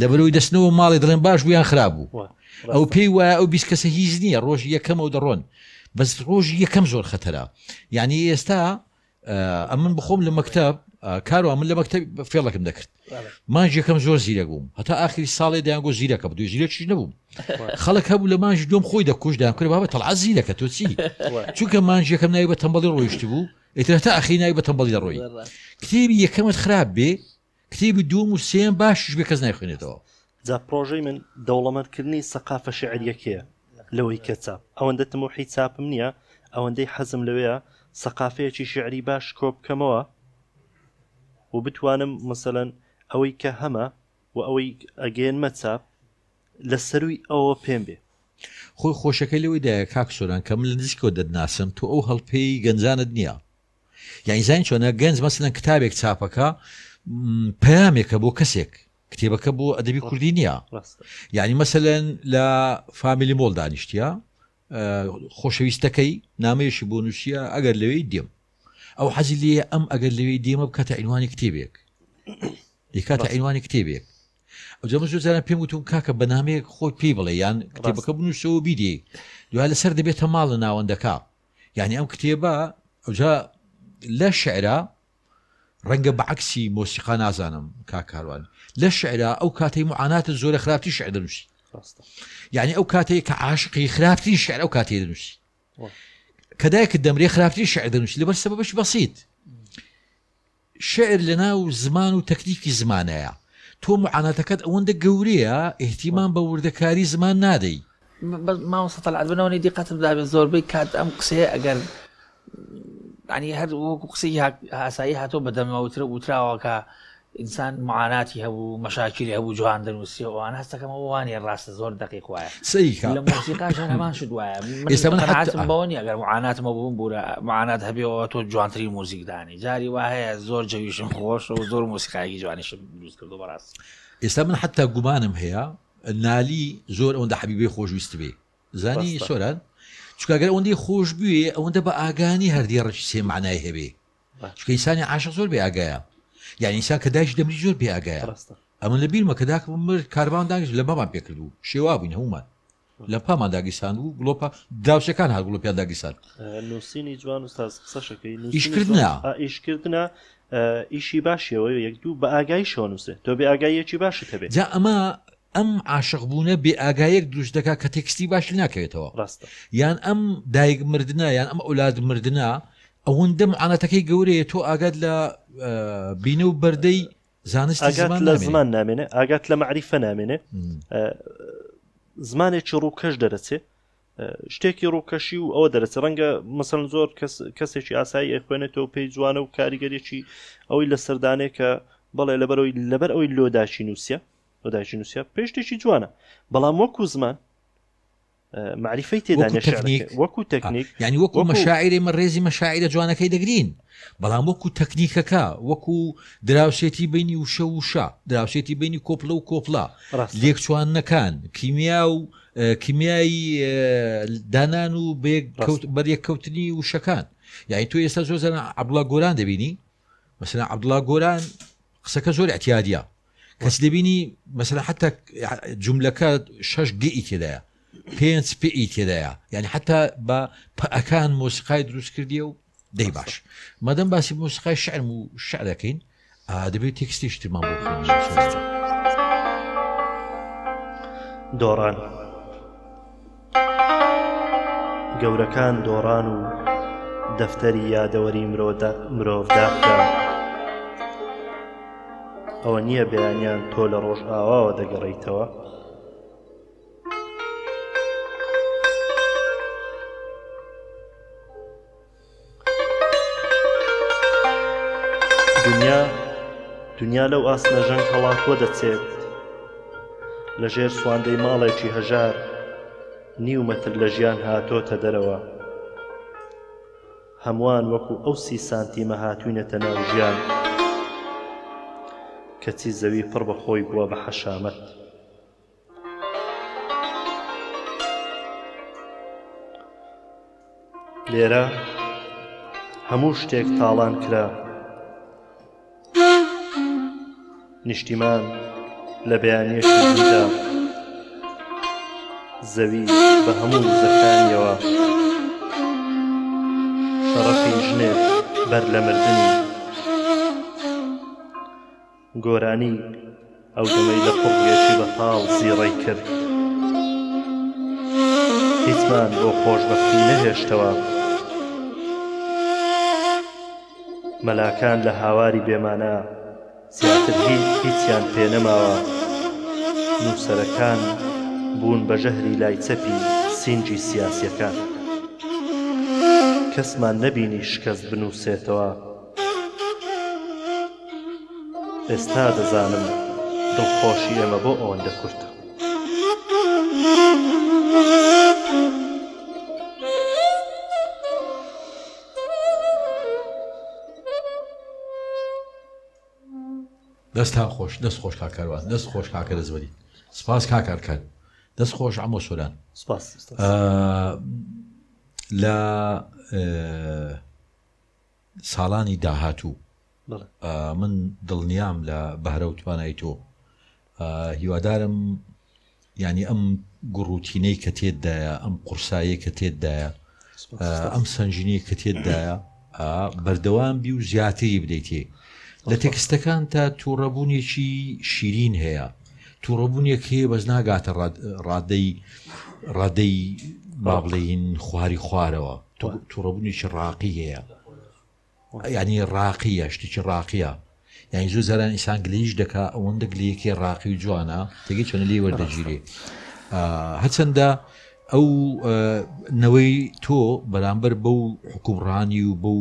لەبەرەوەی دەستنەوە ماڵێ دەڵێن باش بوو یان خراپ بوو ئەو پێی وایە ئەو 20 کەسە هیچ نییە ڕۆژی یەکەمە و دەڕۆن بەس ڕۆژی یەکەم زۆر خەتەرە یعنی ئێستا ئەمن بخۆم لە مەکتب کارو من لە مەکتب فێڵەکم دەکرد مانج یەکەم زۆر زیرەک بووم هەتا ئاخری ساڵێ دەیانگۆ زیرەکە دوی زیرەکیش نەبووم خەڵک هەبوو لە مانج دوم خۆی دەکوش دایان کرد بابە تەڵع زیرەکە تۆ چی چونکە مانج یەکەم ناوی بە تەمبەڵی ڕۆیشت بوو ئیتر هەتا ئاخری ناوی بە تەمبەڵی دەڕۆی کتێبی یەکەمت خراپ بێ. کتێبی دووەم و سێیەم باشیش بێ کەس نایخوێنێتەوە. جا پڕۆژەی من دەوڵەمەندکردنی سەقافە شیعرییەکەیە لەوەی کە چاپ. ئەوەندە تموحی چاپم نییە، ئەوەندەی حەزم لەوەیە سەقافەیەکی شیعری باش کۆ بکەمەوە و بتوانم مەسەلەن ئەوەی کە هەمە و ئەوەی ئەگەیەنمە چاپ لە سەرووی ئەوەوە پێم بێ. خۆی خۆشەکەی لەوەیدایە کاک سۆران کە من لە نزیکەوە دەتناسم تۆ ئەو هەڵپەی گەنجانت نییە یانی زانی چۆنە گەنج مەسەلەن کتابێک چاپەکە پەیامێکە بۆ کەسێک کتێبەکە بۆ ئەدەبی کوردی نییە یعنی مەسەلەن لە فامیلی مۆڵ دانیشتە خۆشەویستەکەی نامەیەشی بۆ نووسە ئەگەر لەوێی دێم ئەو حەزی لێ ئەم ئەگەر لەوێی دێمە بکاتە عینوانی کتێبێک دەکاتە عینوانی کتێبێک ئەوجا من زۆر جاران پێم وتون کاکە بەنامەیەک خۆی پێی بڵێ یان کتێبەکە بنووسەوە بیدێ دوای لەسەر دەبێتە ماڵ لە ناوەندەکە یعنی ئەم کتێبە ئەوجا لە شعرا ڕەنگە بە عەکسی مۆسیقا نازانم کاک کاروان لە شعرا ئەو کاتەی معاناتت زۆرە خراپترین شعر دەنووسی یعنی ئەو کاتەیە کە عاشقی خراپترین شعر ئەو کاتەی دەنووسی کە دایکت دەمرێ خراپترین شعر دەنووسی لەبەر سەبەبەشی بەسیت شعر لەناو زمان و تەکنیکی زمانایە. تۆ معاناتەکەت ئەوەندە گەورەیە ئیهتیمام بە وردەکاری زمان نادەی. بەس مامۆستا تەلعەت من ئەوەنەی دیقەتم دابێت زۆربەی کات ئەم قسەیە ئەگەر ینی هەر وەکو قسەی ئاسایی هاتۆ بەدەمەوە وتراوە کە ئینسان معاناتی هەبوو مەشاکیلی هەبوو جوان دەنووسی و ئەوانە هەستەکەم ئەوە وانیە ڕاستە زۆر دەقیق وایە سەیری کە لە مۆسیقاش هەر هەمان شت وایە من ئێستا من حەتتا قەناعەتم بەوە نییە ئەگەر معاناتم هەبوو بمبوورە معانات هەبێەوە تۆ جوانترین موزیک دانی جاری وا هەیە زۆر جەویشم خۆشە و زۆر مۆسیقایەکی جوانیشم دروست کردو بەڕاستی ئێستا من حەتتا گومانم هەیە نالی زۆر ئەوەندە حەبیبەی خۆشویستبێ زانی ڕاستە سۆران چونکە گەر ئەوەندەی خۆش بوێ ئەوەندە بە ئاگانی هەر دێڕێکی سێ مەعنای هەبێ چونکە ئینسانی عاشق زۆر بێ ئاگایە یعنی ئینسان کە دایکی دەمری زۆر بێ ئاگایە ڕاستە ئەمن لە بیرمە کە داکم مرد کاربان داگیش لە بابان پێکرد بوو شێوا بووین هەمومان لە پامان داگیرسان و گڵۆپە دراوسێکان هات گڵۆپیان داگیرسان نووسینی جوان استاذ قسەشەکەی ئیشکردنە ئیشکردنە ئیشی باشیەوە یەک دوو بە ئاگاییشەوە نووسێ تۆ بێ ئاگاییەکی باشت هەبێ جا ئەمە ئەم عاشق بوونە بێ ئاگایەک دروست دەکات کە تێکستی باش ناکەوێتەوە ڕاستە یان ئەم دایک مردنە یان ئەم ئەولاد مردنە ئەوەندە معاناتەکەی گەورەیە تۆ ئاگات لە بینە و بەردەی زانستی ئاگات زمان لە نامێنێ. زمان نامێنێ ئاگات لە مەعریفە نامێنێ زمانێکی ڕووکەش دەرەچێ شتێکی ڕووکەشی و ئەوە دەرەچێ ڕەنگە مەسەن زۆر کەس کەسێکی ئاسایی ئەخوێنێتەوە پێی جوانە و کاریگەریی ئەوەی لە سەردانێ کە بەڵێ لەبەرەوەی لەبەر ئەوەی لۆداچی نووسە لۆداچی نووسە پێی شتێکی جوانە بەڵام وەکو زمان مەعریفەی تێدا وەکو نیە تەکنیک. شعرەکە وەکو تەکنیک یعنی وەکو وەکو- مەشاعیرێ مە ڕێزی مەشاعیرە جوانەکەی دەگرین بەڵام وەکو تەکنیکەکە وەکو دراوسێتی بینی وشە و وشە دراوسێتی بینی کۆپلە و کۆپلە ڕاستە. لێکچوانەکان کیمیا و اه، کیمیای اه، دانان و بەیەک ڕاستە. کەوت- بەریەککەوتنی وشەکان یعنی تۆ ئێستا زۆر زەرە عەبدوڵا گۆران دەبینی مەسەلەن عەبدوڵا گۆران قسەکە زۆر اعتیادیە کەس دەبینی مەسەلەن حتا جملەکە شەش گئی تێدایە پێنج پێی تێدایە یعنی حتا بە پەکان مۆسیقای دروست کردیە و دەی باش مادەم باسی مۆسیقای شعرم و شعر دەکەین دەبێت تێکستێکی ترمان بۆ بخوێنین. دۆڕان گەورەکان دۆڕان و دەفتەری یادەوەری مرۆڤ داخرا. ئەوە نییە بەیانیان تۆ لە ڕۆژئاواوە دەگەڕێیتەوە؟ دنیا دنیا لەو ئاسنە ژەنگ هەڵاتووە دەچێت لە ژێر سواندەی ماڵێکی هەژار نیو مەتر لە ژیان هاتۆتە دەرەوە. هەمووان وەکو ئەو سی سانتیمە هاتووینەتە ناو ژیان، کەچی زەوی پڕ بە خۆی بووە بە حەشامەت. لێرە هەموو شتێک تاڵان کرا. نیشتیمان لە بەیانیەکی زوودا زەوی بە هەموو وزەکانیەوە شەڕەفی ژنێک بەر لە مردنی گۆرانی ئەو دەمەی لە قوڕگێکی بەتاڵ زیڕەی کرد هیچمان بۆ خۆشبەختی نەهێشتەوە. مەلاکان لە هاواری بێمانا. زیاتر هیچیان پێ نەماوە، نووسەرەکان بوون بە ژەهری لای چەپی سینگی سیاسیەکان. کەسمان نەبینی شکەست بنووسێتەوە. ئێستا دەزانم دڵخۆشی ئێمە بۆ ئەوەندە کورتە. دەستان خۆش دەست خۆش کاک کاروان دەست خۆش کاکە دەستبەری سپاس کاک ئەرکان دەست خۆش عەمۆ سۆران سپاس لە ساڵانی داهاتوو من دڵنیام لە بەهرە و توانای تۆ هیوادارم یانی ئەم گوڕوتینەی کە تێتدایە، ئەم قورساییەی کە تێتدایە، ئەم سەنگینەی کە تێتدایە بەردەوام بی و زیاتری بدەیتێ. لە تێکستەکان تا تووڕەبوونێکی شیرین هەیە، تووڕەبوونێک هەیە بەس ناگاتە ڕادەی ڕادەی با بڵێین خواری خوارەوە، تووڕەبوونێکی ڕاقی هەیە. یانی ڕاقیە شتێکی ڕاقیە یانی زۆر جاران ئینسان گلەیش دەکا ئەوەندە گلەیەکی ڕاقی و جوانە تێگەی چۆنە لێی وەردەگیرێ هەرچەندە ئەو نەوەی تۆ بەرامبەر بەو حکومڕانی و بەو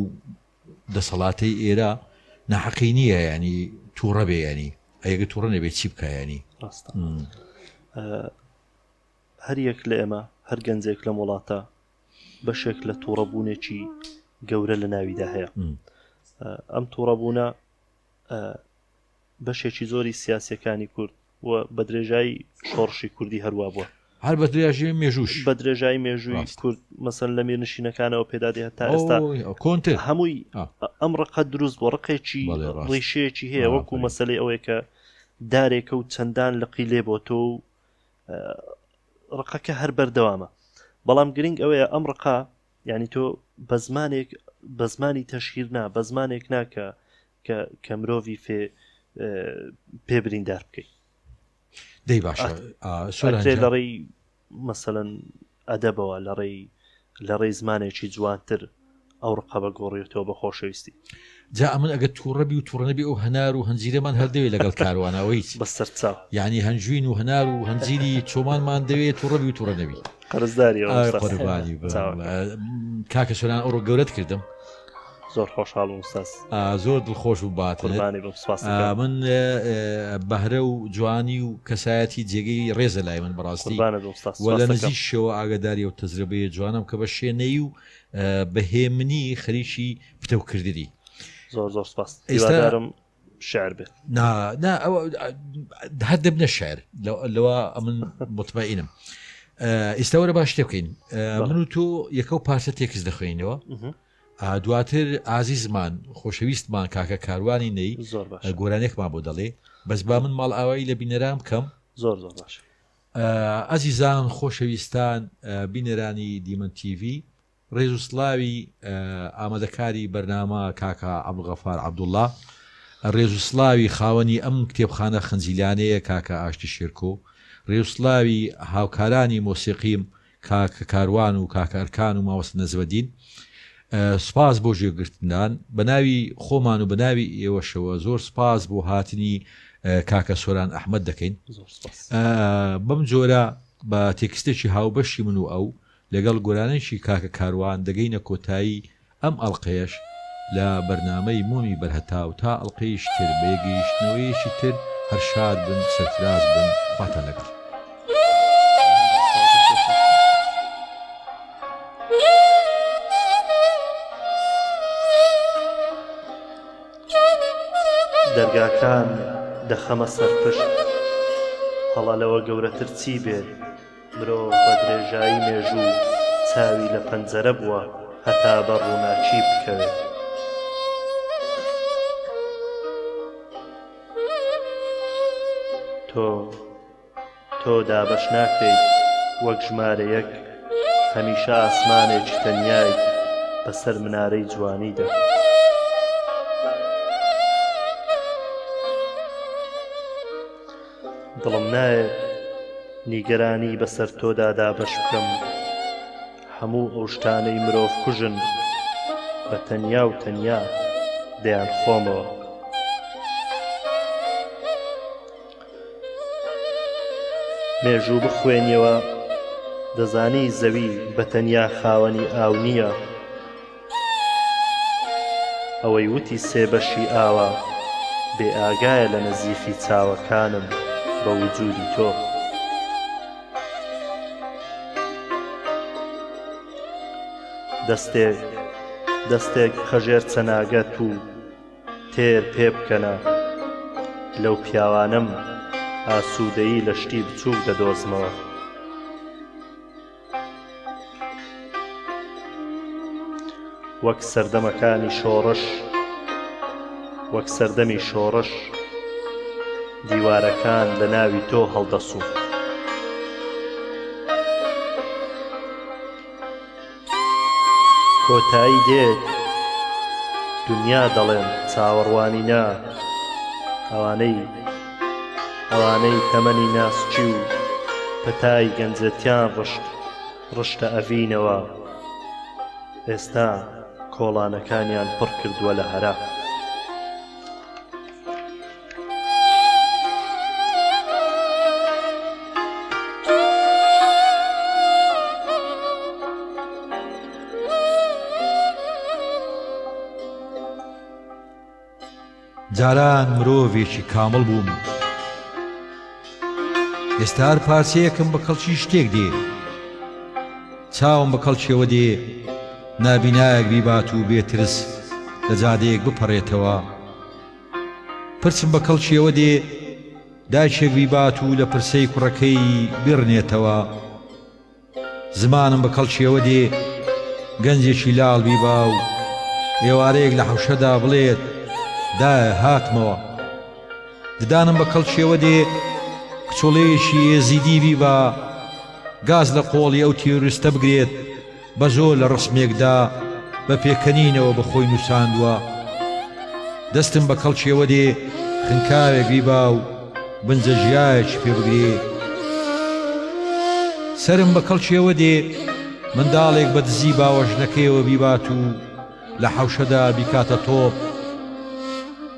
دەسەڵاتەی ئێرە ناحەقی نییە ینی تووڕە بێ ینی ئەگە تووڕە نەبێت چی بکە ینی ڕاستە هەر یەک لە ئێمە هەر گەنجێک لەم وڵاتە بەشێک لە تووڕەبوونێکی گەورە لە ناویدا هەیە ئەم تووڕەبوونە بەشێکی زۆری سیاسەکانی کورد و بە درێژایی شۆڕشی کوردی هەروە بووە هەر بە درێژی مێژوش بە درێژایی مێژووی کورد مەسەن لە میرنشینەکانەوە پێدادی هەتا ئێستا کۆنتر هەمووی ئەم ڕقە دروست بۆ ڕقێکی ڕیشەیەکی هەیە وەکو مەسلەی ئەوەیە کە دارێکە و چەندان لقی لێ بۆ تۆ و ڕقەکە هەر بەردەوامە بەڵام گرنگ ئەوەیە ئەم ڕقە یعنی تۆ بە زمانێک بە زمانی تەشهیر نا بە زمانێک ناکە کە کە مرۆڤی فێ پێ بریندار بکەیت دەی باشە لە ڕێی مەسەەن ئەدەبەوە لە ڕێی لە ڕێی زمانێکی جوانتر ئەو ڕقە بەگۆڕێتەوە بە خۆشەویستی. جا ئەمن ئەگەر توڕە بی و توڕە نەبی ئەو هەنار و هەنجیرەمان هەر دەوێ لەگەڵ کاروانە ئەوە هیچ بە سەر چاو. یانی هەنجوین و هەنار و هەنجیری چۆمانمان دەوێ توڕە بی و توڕە نەبی. قەرزداری ئەوە ئای ئوستاز. قوربانی بم. چاوەکەم. کاکە سۆران ئەوڕۆ گەورەت کردم. زۆر خۆشحاڵ بووم ئوستاز. زۆر دڵخۆش بووم بە هاتنت. قوربانی بم سوپاست دەکەم. من بەهرە و جوانی و کەسایەتی جێگەی ڕێزە لای من بەڕاستی. قوربانت بم ئوستاز و لە سوپاست دەکەم. نزیکیشەوە ئاگاداری ئەو تەجرەبەیە جوانەم کە بە شێنەیی و بە هێمنی خەریکی پتەوکردنی. زۆر زۆر سپاس ئێستا هیوادارم شعر بێت. نا نا ئەوە هەر دەبنە شعر لەوە ئەمن مطمئنم. ئێستا وەرە با شتێ بکەین من و تۆ یەکە و پارچە تێکست دەخوێنەوە دواتر ئازیزمان خۆشەویستمان کاکە کاروانی نەی زۆر باش گۆرانێکمان بۆ دەڵێ بەس با من ماڵ ئاوایی لە بینەران بکەم زۆر زۆر باش ئازیزان خۆشەویستان بینەرانی دیمەن تیڤی ڕێز و سڵاوی ئامادەکاری بەرنامە کاکە عەبدولغەفار عەبدوڵا، ڕێز و سڵاوی خاوەنی ئەم کتێبخانە خنجیلانەیە کاکە ئاشتی شێرکۆ، ڕێز و سڵاوی هاوکارانی مۆسیقیم کاکە کاروان و کاکە ئەرکان و مامۆستا نەجمەدین. سوپاس بۆ گوێگرتنتان. بە ناوی خۆمان و بە ناوی ئێوەشەوە زۆر سوپاس بۆ هاتنی کاکە سۆران ئەحمەد دەکەین. بەم جۆرە بە تێکستێکی هاوبەشی من و ئەو لەگەڵ گۆرانیی کاکە کاروان دەگەینە کۆتایی ئەم ئەڵقەیەش لە بەرنامەی مۆمی بەرهەتاو تا ئەڵقەیەکی تر بە یەکگەیشتنەوەیەکی تر هەر شاد بن سەرفراز بن خواتان لەگەڵ. دەرگاکان دەخەمە سەر پشت هەڵە لەوە گەورەتر چی بێت؟ مرۆڤ بە درێژایی مێژوو چاوی لە پەنجەرە بووە هەتا بەر ڕووناکی بکەوێت. تۆ، تۆ دابەش ناکرێیت وەک ژمارە یەک، هەمیشە ئاسمانێکی تەنیایت بەسەر منارەی جوانیدا. دڵم نایەت نیگەرانی بەسەر تۆدا دابەش بکەم، هەموو ئەو شتانەی مرۆڤ کوژن بە تەنیا و تەنیا دەیانخۆمەوە. مێژوو بخوێنیەوە دەزانی زەوی بە تەنیا خاوەنی ئاو نییە. ئەوەی وتی سێ بەشی ئاوە بێ ئاگایە لە نەزیفی چاوەکانم بە وجودی تۆ. دەستێک دەستێک بخە ژێر چەناگەت و تێر پێ بکەنە. لەو پیاوانەم ئاسوودەیی لە شتی بچووک دەدۆزمەوە. وەک سەردەمەکانی شۆڕش وەک سەردەمی شۆڕش دیوارەکان لە ناوی تۆ هەڵدەسوو. کۆتایی دێت دونیا دەڵێم چاوەڕوانی نا ئەوانەی ئەوانەی تەمەنی ناسکی و پەتای گەنجێتیان ڕشت ڕشتە ئەڤینەوە ئێستا کۆڵانەکانیان پڕ کردووە لە هەرا. جاران مرۆڤێکی کامڵ بووم ئێستا هەر پارچەیەکم بە کەڵکی شتێک دێ چاوم بە کەڵکیەوە دێ نابینایەک بیبات و بێ ترس لە جادەیەک بپەڕێتەوە. پرچم بە کەڵکیەوە دێ دایکێک بیبات و لە پرسەی کوڕەکەی بیڕنێتەوە. زمانم بە کەڵکیەوە دێ گەنجێکی لاڵ بیبا و ئێوارەیەک لە حەوشەدا بڵێت دایە هاتمەوە. ددانم بە کەڵکیەوە دێ کچۆڵەیەکی ئێزیدی بیبا گاز لە قۆڵی ئەو تیرۆریستە بگرێت بە زۆر لە ڕسمێکدا بە پێکەنینەوە بە خۆی نووساندووە. دەستم بە کەڵکیەوە دێ خنکاوێک بیبا و بنجە ژیایەکی پێ بگرێ. سەرم بە کەڵکیەوە دێ منداڵێک بە دزی باوەژنەکەیەوە بیبات و لە حەوشەدا بیکاتە تۆپ.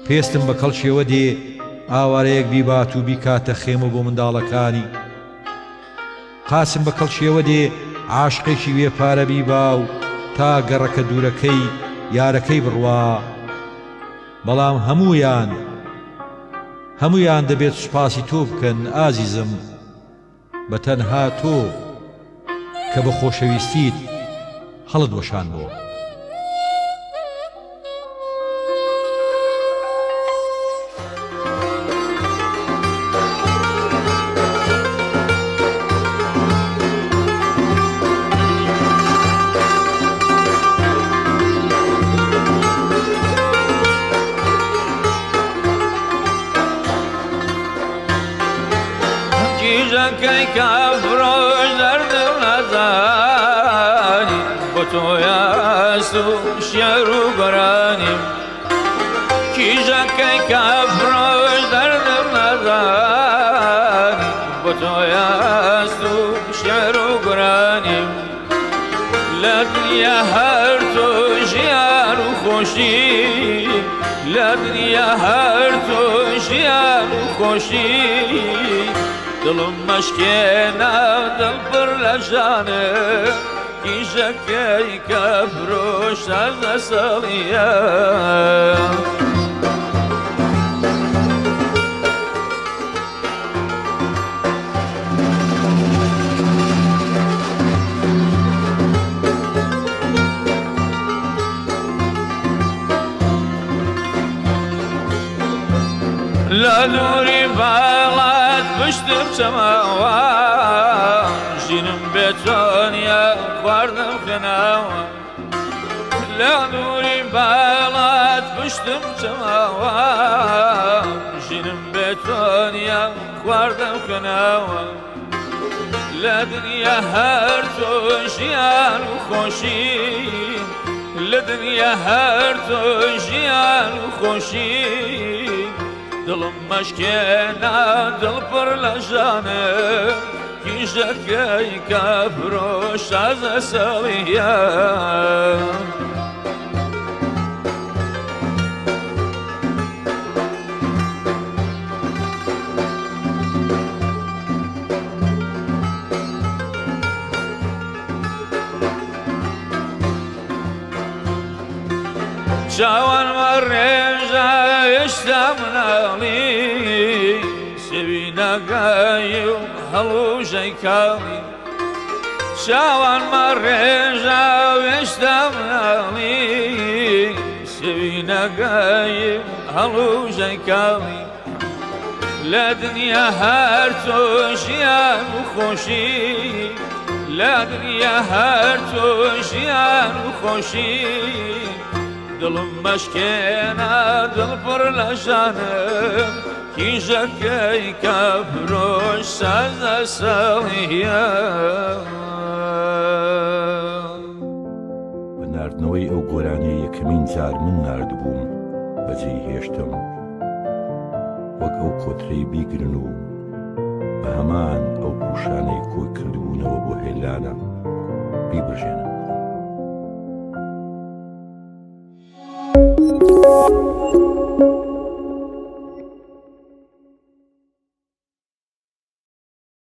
پێستم بە کەڵکیەوە دێ ئاوارەیەک بیبات و بیکاتە خێمە بۆ منداڵەکانی. قاسم بە کەڵکیەوە دێ عاشقێکی بێ پارە بیبا و تا گەڕەکە دوورەکەی یارەکەی بڕوا. بەڵام هەموویان هەموویان دەبێت سوپاسی تۆ بکەن ئازیزم، بە تەنها تۆ کە بە خۆشەویستیت هەڵت وەشاندمەوە. کیژەکەی کافرۆش دەردم نەزانی بۆ تۆیاست و شعر و گۆرانیم کیژەکەی کافرۆش دەردم نەزانی بۆ تۆیاست و شعر و گۆرانیم لە دنیا هەر تۆ ژیان و خۆشی لە دنیا هەر تۆ ژیان و خۆشی دڵم مەشکێنە دڵ پڕ لە ژانێ کیژەکەی کە فرۆش تازە ساڵیە. لە دووری باڵات پشتم چەماوە ژینم بێ تۆ نییە خواردم خوێناوە لە دووری باڵات پشتم چەماوە ژینم بێ تۆ نییە خواردم خوێناوە لە دنیا هەر تۆ ژیان و خۆشی لە دنیا هەر تۆ ژیان و خۆشی دڵم مەشکێنە دڵ پڕ لە ژانێ کیژەکەی کافرۆش تازە ساڵیە. چاوان مەڕێژە هێشتا مناڵی سێوی ناگای و هەڵوژەی کاڵی چاوان مەڕێژە هێشتا مناڵی سێوی ناگای و هەڵوژەی کاڵی لە دنیا هەر تۆ ژیان و خۆشی لە دنیا هەر تۆ ژیان و خۆشی دڵم مەشکێنە دڵ پڕ لە ژانم کیژەکەی کافرۆش سازە ساڵیە. بە ناردنەوەی ئەو گۆرانیە یەکەمین جار من ناردبووم بەجێی هێشتم وەک ئەو کۆترەی بیگرن و بە هەمان ئەو پووشانەی کۆی کردبوونەوە بۆ هێلانە بیبرژێنن. Thank you.